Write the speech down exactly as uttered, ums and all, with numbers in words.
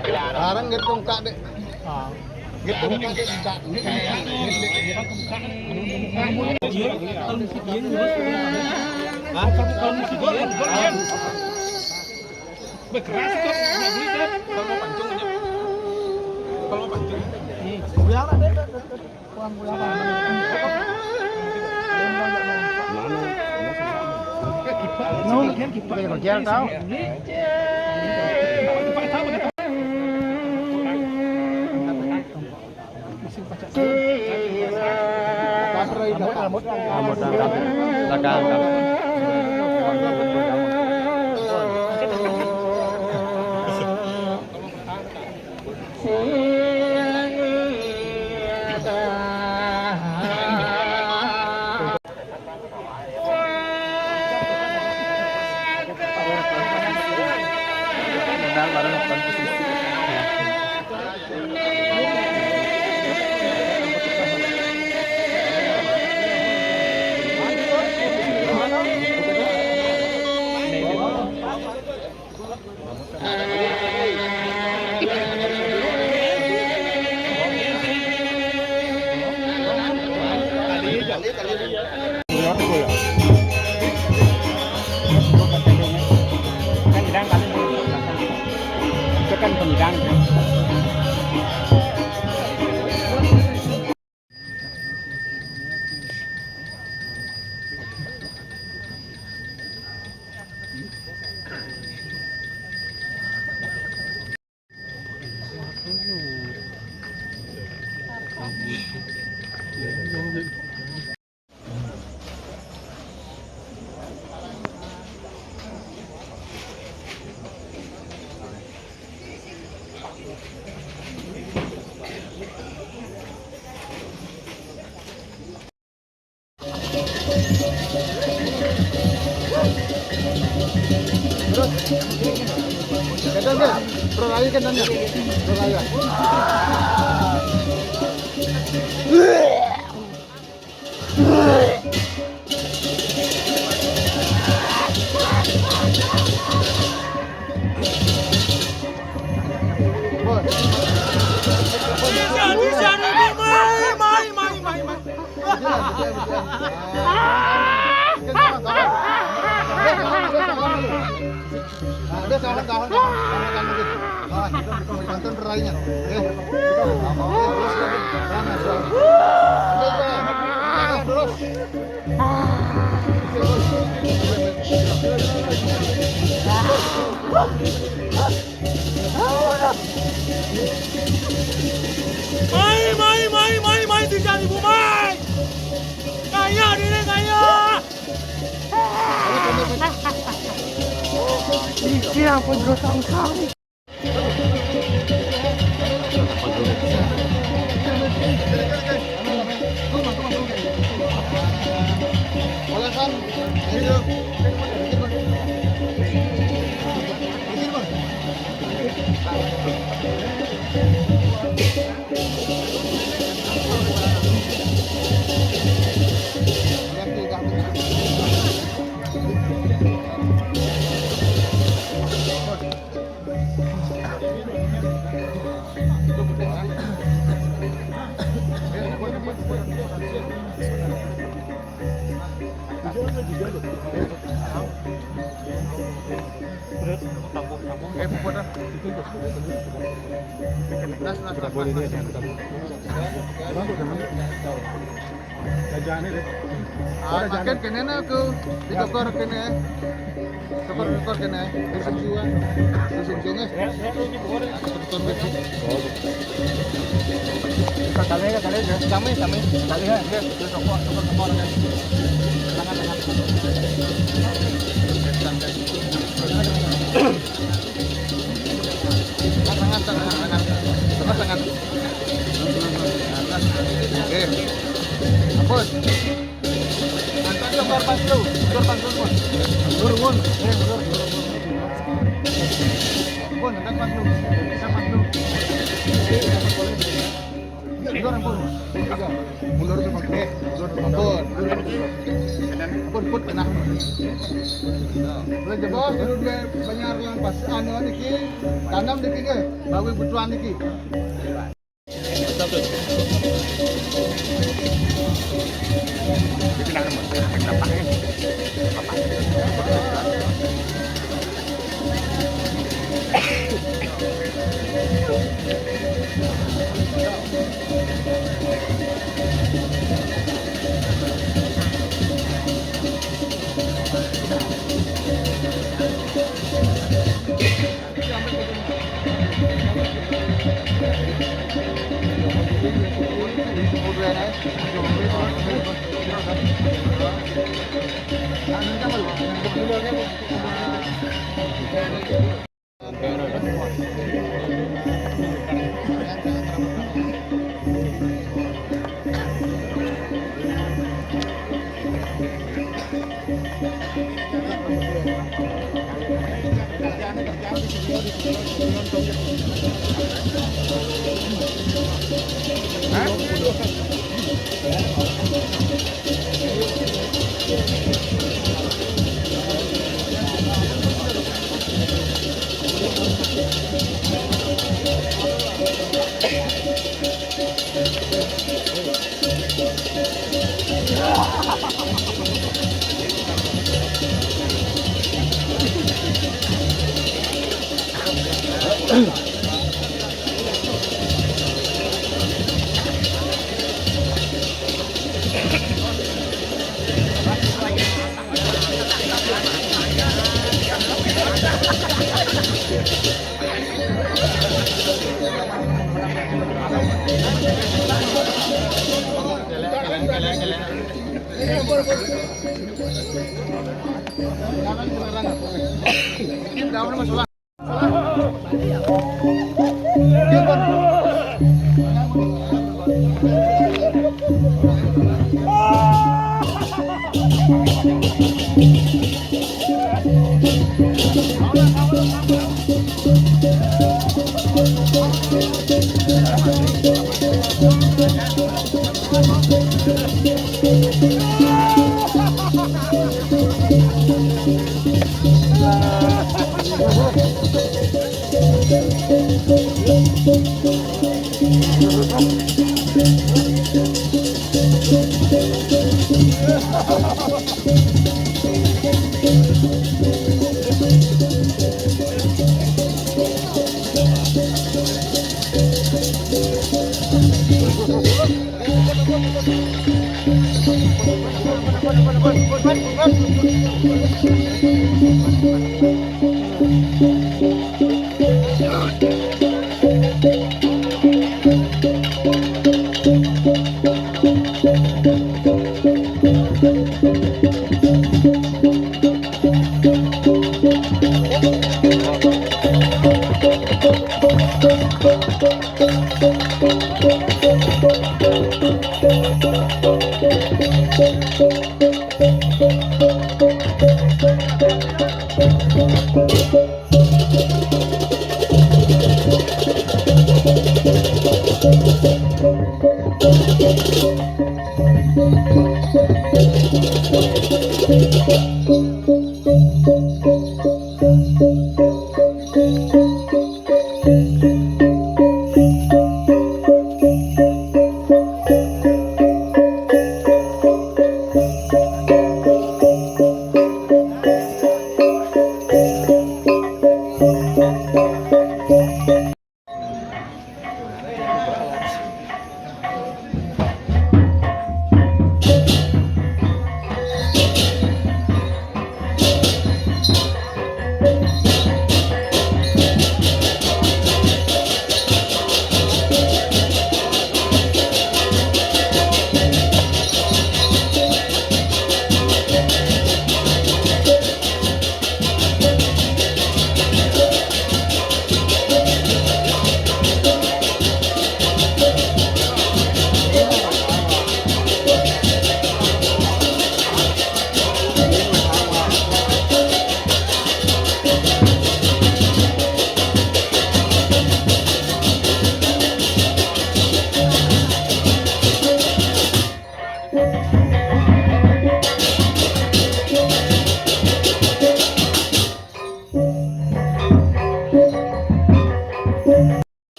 Sekarang gitu, Kak, Dek. Gitu, Kak, Dek. Hah? Kalau musik dia, kalau musik dia. Berkeras kok, nggak boleh, Cep. Kalau mau pancung, Cep. Kalau mau pancung. Biar ada, ada, ada. Kurang, kurang apa? Mana? Ini sih. Kipas. No, kipas. Kipas, kipas. Rambut, rambut. Rambut angkat. Belakang angkat. Kan hidang kali. Itu kan pengidang. Terus, kadang dia, bro, lagi kan, dia, bro, lagi. Nah, udah, tahan, tahan, tahan. Tahan, tahan, tahan. Tahan, tahan, tahan. Tonton perainya. Eh. Terus, terus. Tahan, tahan. Terus. Mai, mai, mai, mai, mai, tiga ribu, mai. Kaya, diri kaya. Iya, apa, bro, tahu, tahu. Eh, puput dah. Nas, nas, nas, nas, nas. Ah, makan kene nak aku. Ditokor kene. Tokor, tokor kene. Dusun jua. Dusun jua, eh. Kami, kami, kami, kami, kami, ya, ya, ya, rokok, rokok, rokok, rokok. Tangan, tangan. Tangan, tangan, tangan, tangan. Tangan, tangan. Oke. Ampun. Angkat ke Pak Pansu, Pak Pansu, Pak. Mundur, mundur. Eh, mundur. Ampun, angkat Pansu. Angkat Pansu. Mundur, ampun. Mundur, Pak. Eh, mundur, ampun. Ampun, put, kena. Boleh jebos, dulu dua banyak orang pas anu iki, tanam iki, nggih. Bawi butuhan iki.